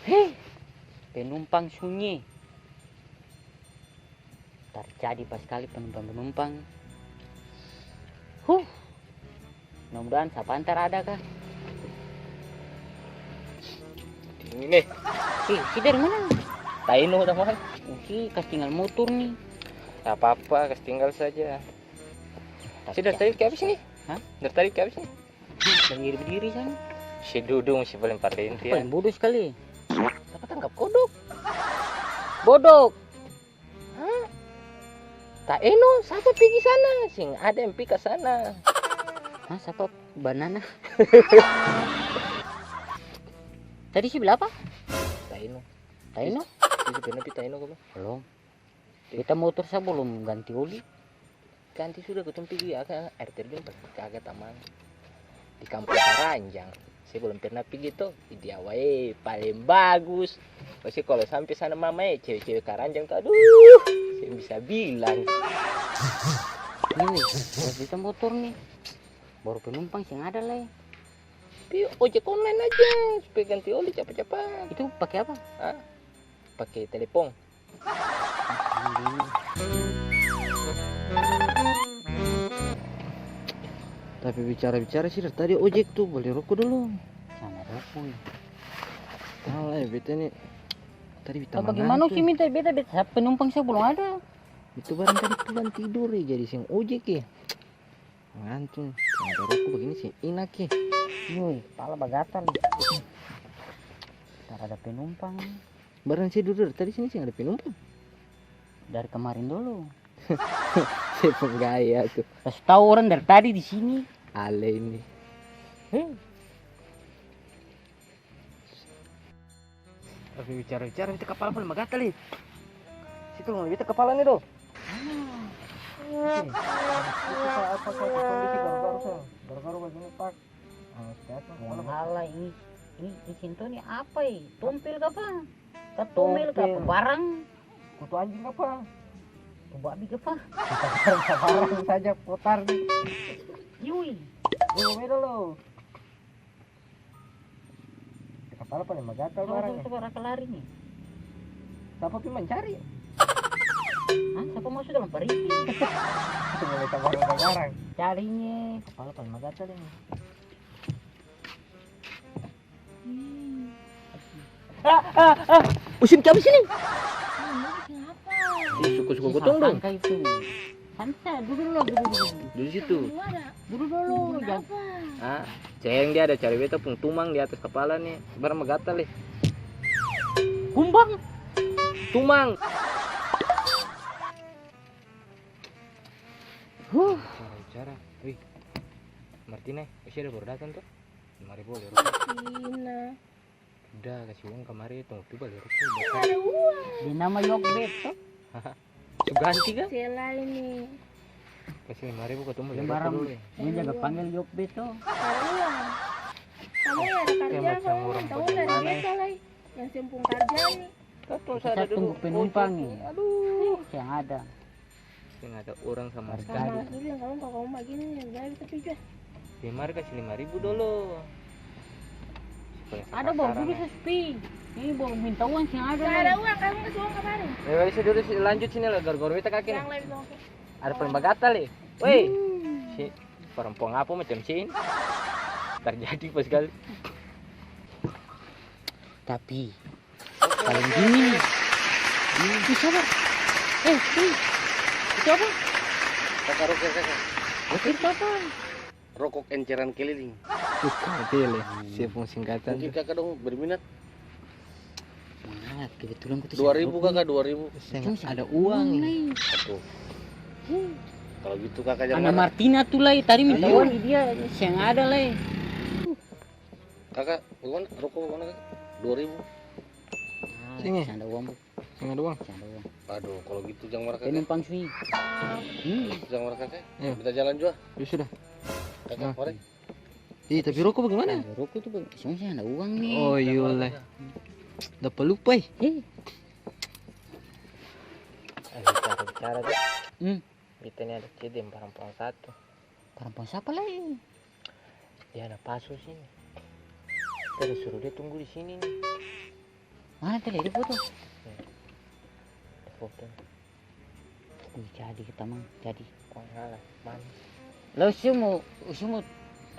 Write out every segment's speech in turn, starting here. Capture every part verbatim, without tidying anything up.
Heh, penumpang sunyi. Tarjadi paskali penumpang-penumpang. Huh, mudah-mudahan sapantar ada ka. Ini nih. Eh, si dari mana? Taino, teman. Usi kas tinggal motor nih. Tak apa-apa, kas tinggal saja. Si dari tadi ke habis ini? Hah? Dari tadi ke habis ini? Berdiri-berdiri sana. Si Dudung si paling parlente, ya. Paling bodoh sekali. Sapa tangkap kodok? Bodok. Hah? Taeno, sapa pigi sana? Seng ada yang pi ka sana. Hah, sapa banana? Tadi si bilang apa? Taeno. Taeno? Dia pernah pi Taeno ka, Bang? Belum. Beta motor sa belum ganti oli. Ganti sudah, katong pigi ka aer terjun, pas pigi ka tamang. Di Kampung Karanjang. Saya belum pernah pigi to. Di Jawa, eh, paling bagus. Pasti kalau sampe sana mama, eh, cewe-cewe Karanjang to, aduh, seng bisa bilang. Ini nih, pas beta motor nih, baru penumpang seng ada lai. Pi ojek online aja, supaya ganti oli capat-capat. Itu pake apa? Hah? Pake telepon. Tapi bicara-bicara sih, dari tadi ojek tuh bali roko dolo. Sana roko ya. Salah ya, beta ni tadi beta. Oh, bagaimana sih minta beta, beta penumpang saya belum ada. Itu barang tadi tuan tidur ya, jadi seng ojek ya. Ngantung, ada roko bagini seng enak e. Yoi, kepala bagatal. Tar ada penumpang. Barang saya dudu dari tadi sini seng ada penumpang. Dari kemarin dolo. Saya pung gaya tuh. Kasih tau orang dari tadi di sini. Ale ini. Heh. Tapi bicara-bicara, beta kapala paleng bagatal e. Situ, beta kapala ni do. Apa, apa, apa, apa, apa, garu-garu bagini, Pak. Ah, sudah, Pak. Wahala, ini, ini, ini sinto ni apa e? Tompel ka apa? Ka tomel ka apa barang? Kutu anjing apa? Kutu babi ka apa? Barang saja putar ni. Yui. Dulu, dulu. Kapala paleng bagatal barang. Coba, coba raka lari ni. Sapa pi mancari? Hah? Sapa maso dalam parigi? Mulai tabarang-tabarang. Cari ni. Kapala paleng bagatal ini. Hmm. Ah, ah, ah. Usin ka sini. Ini sing apa? Ih, suka-suka gotong dong. Sangka itu. Santai, dudu dulu, dudu, dudu, dudu. Dudu situ. Dudu dulu, jangan. Ah, seng, dia ada cari beta pung tumang di atas kapala ni. Barang bagatal e. Kumbang. Tumang. Huh. Bicara, bicara. Wih. Martina, ose ada baru datang to? Lima ribu boleh. Martina. Udah, kasi uang kamari, tunggu pi bali roko. Seng ada uang. Di nama Yokbet to? Su ganti ka? Sela ini. Kasi lima ribu katong bali roko dulu. Dia jaga panggil Yokbet to. Seng ada uang. Kamu yang ada karja, kamu yang tahu dari beta lai. Yang seng pung karja ni. Katong sa ada dulu penumpang ni. Aduh. Seng ada. Seng ada orang sama sekali. Sama dulu yang kamu, kalau kamu bagini, yang dari tapi jua. Dia mari kasi lima ribu dolo. Ada baru dulu sepi. Ini baru minta uang seng ada. Seng ada uang, kamu kasi uang kamari. Eh, bali dulu, lanjut sini lah, garu-garu beta kaki ni. Ada paleng bagatal e. Weh. Si parampuang apa macam sini? Tarjadi paskali. Tapi Paling dingin. Ih, sabar. Eh, ih. Itu apa? Kaka, rokok, kaka. Rokok itu apa? Rokok enceran keliling. Bukan, keliling. Sia pung singkatan. Mungkin kaka dong berminat. Mahal, kebetulan ku tuh. Dua ribu, kaka, dua ribu. Seng ada uang. Aduh. Kalau gitu kaka jangan marah. Martina tuh lai, tadi minta uang di dia, seng ada lai. Kaka, bagaimana? Rokok bagaimana, Kaka? Dua ribu. Ah, sini. Seng ada uang, Bu. Seng ada uang. Seng ada uang. Aduh, kalau gitu jang marah, Kaka. Penumpang sunyi. Hmm. Jang marah, Kaka. Iya. Minta jalan jua. Ya sudah. Kaka, mari. Ih, tapi rokok bagaimana? Ah, rokok tuh, Bang. Soalnya saya ada uang nih. Oh, iya lah. Dapa lupa, eh. Eh. Eh, bicara, bicara, Kak. Hmm. Beta ni ada chat deng parampuang satu. Parampuang sapa lai? Dia ada pasu sini. Beta ada suruh dia tunggu di sini ni. Mana tadi ada foto? Foto. Wih, jadi tamang, jadi. Wah, salah, manis. Lalu su mo, su mo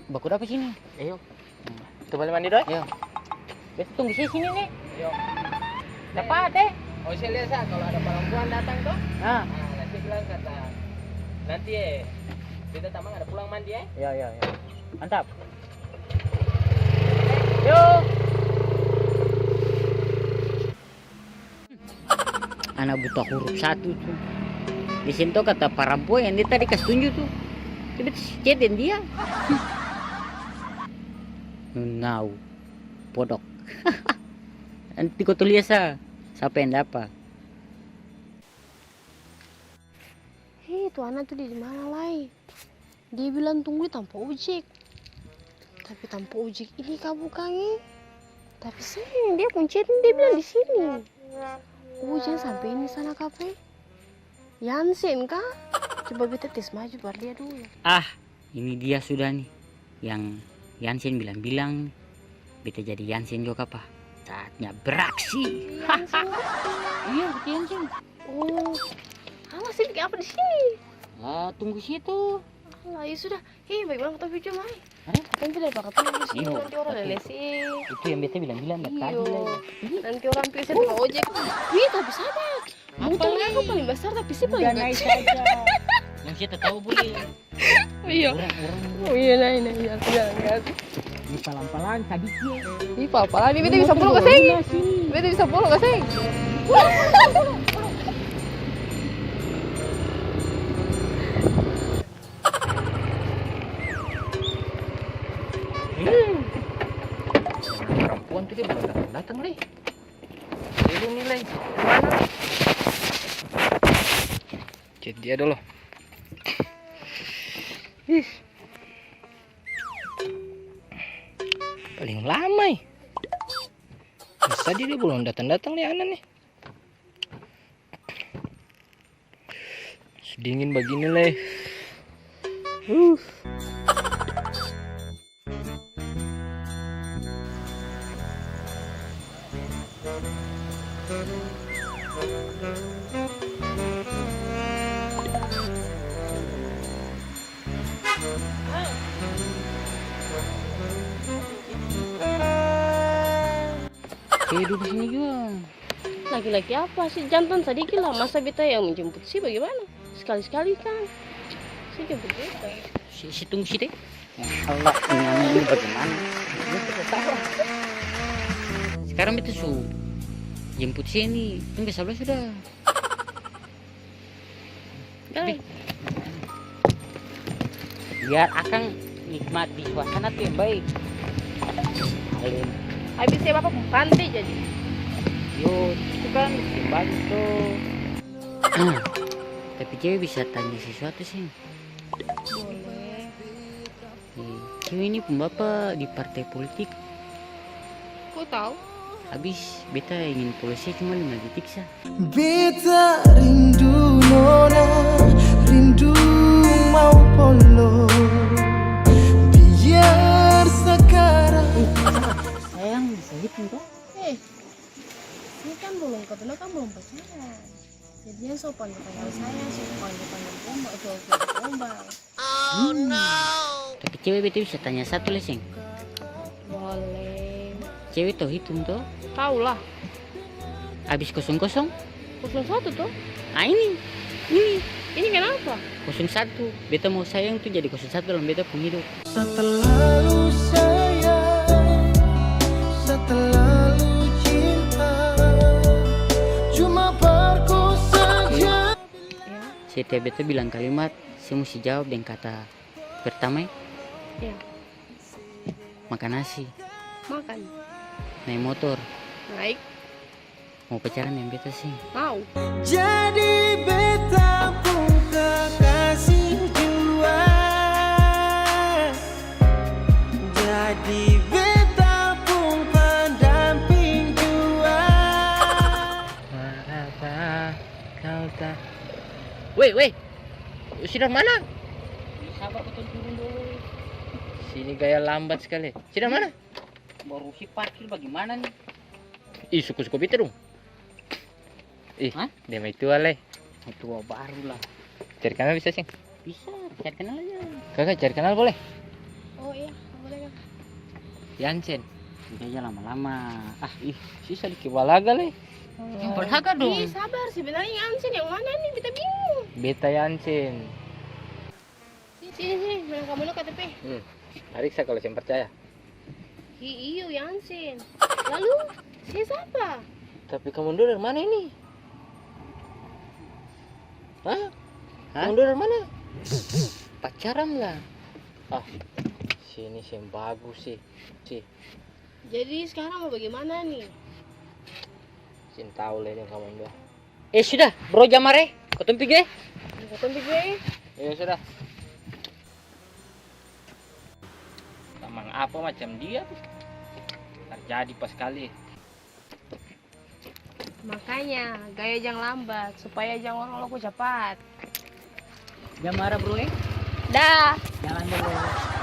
baku dapa sini? Iyo. Hmm. Tu bale mandi doi? Iyo. Beta tunggu se sini ni. Iyo. Dapa te? Oh, se lia sa, kalo ada parampuan datang to? Ah. Ah, nanti bilang kata, "Nanti e, beta tamang ada pulang mandi e." Iyo, iyo, iyo. Mantap. Yo. Ana buta huruf satu tu. Di sini to kata parampuang yang dia tadi kas tunju tu. Tapi tu chat deng dia. Nunau. Podok. Nanti ko tu lia sa. Sapa yang dapa? He, tu ana tu di mana lai? Dia bilang tunggu di tampa ojek. Tapi tampa ojek ini ka bukang e? Tapi seng, dia pung chat ni dia bilang di sini. Oh, jang sampe ini sana kapa e? Yansen ka? Coba beta tes maju par lia dulu. Ah, ini dia sudah ni. Yang Yansen bilang-bilang, beta jadi Yansen jua kapa? Saatnya beraksi. Yansen ka? Iya, beta Yansen. Oh. Alah, se biking apa di sini? Ah, tunggu situ. Alah, ya sudah. Hei, baik banget tapi cuma, hai. Hah? Katong tidak pakai tunggu di sini, iyo, nanti orang lele se. Itu yang beta bilang-bilang dari tadi lai. Nanti orang pikir saya tukang ojek. Wih, tapi sabar. Motor lai? Akang paling basar, tapi se paling kecil. Udah naik saja. Yang se tak tahu boleh. Iya. Orang, orang. Oh iya, naik, naik, iya, iya, iya. Ini palang-palang sadiki. Ih, palang-palang, ini beta bisa pulang ka seng? Beta bisa pulang ka seng? Hmm. Perempuan tuh dia belum datang-datang, leh. Dulu nih, leh. Mana? Chat dia dulu. Ih. Paling lama, eh. Masa dia, dia belum datang-datang nih, Ana nih. Su dingin bagini lai. Huh. Saya duduk sini jua. Laki-laki apa sih? Jantan sadiki lah, masa beta yang menjemput sih, bagaimana? Sekali-sekali kan. Sih jemput beta. Si, si tunggu sini. Ya Allah, ini, ini bagaimana? Ini tidak salah. Sekarang beta su jemput sini, tunggu sebelah sudah. Dah. Biar akang nikmati suasana tu yang baik. Alim. Abis saya bapak pung pantai jadi. Yo, itu kan bikin bagus tuh. Tapi cewek bisa tanya sesuatu sih. Boleh. Eh, cewek ini pung bapa di partai politik. Ko tau? Abis beta ingin polo se cuma lima detik sa. Beta rindu nona, rindu mau polo. Biar sakarang. Eh, sayang, bisa hitung to? Eh, ini kan belum, katanya kan belum pacaran. Jadinya sopan panggil saya, sopan panggil gombal, sopan gombal. Hmm. Tapi cewe beta bisa tanya satu le seng? Boleh. Cewe tau hitung to? Tau lah. Abis kosong kosong? Kosong satu to? Ah, ini. Ini. Ini kenapa? Kosong satu. Beta mau sayang tu jadi kosong satu dalam beta pung hidup. Seterlalu sayang, seterlalu cinta, cuma perku saja. Ya. Setiap beta bilang kalimat, se musti jawab deng kata pertama, e? Ya. Makan nasi. Makan. Nae motor. Naik. Mo pacaran deng beta seng? Mau. Jadi beta pung kekasih jua. Jadi beta pung pendamping jua. Maaf, ah, kau tak. Weh, weh. Sidang mana? Sabar, katong turun dulu. Sini gaya lambat skali. Sidang mana? Baru si parkir, bagimana ni? Ih, suku-suku beta dong. Ih, hah? Dia mai tua lai. Mai tua baru lah. Cari kanal bisa, seng? Bisa, cari kanal aja. Kaka, cari kanal boleh? Oh iya, boleh, Kak. Yansen. Udah aja lama-lama. Ah, ih, sisa dikit balaga lai. Yang balaga dong. Ih, sabar, sebenarnya Yansen yang mana nih? Beta bingung. Beta Yansen. Sini, sini, sini. Mana kamu lo K T P? Hmm, pariksa kalau seng percaya. Hi, iyo, Yansen. Lalu, saya siapa? Tapi kamu dua dari mana ini? Hah? Hah? Kamu dua dari mana? Pacaran lah. Ah, sini seng bagus sih. Sih. Jadi sekarang mau bagaimana nih? Seng tahu lah ini kamu dua. Eh, sudah, bro Jamar, eh. Katong pi jua, eh. Katong pi jua, eh. Iya, sudah. Tamang apa macam dia tuh? Terjadi pas kali. Makanya, gaya jang lambat, supaya jang orang loko capat. Jang marah, bro, eh? Dah. Jalan dulu.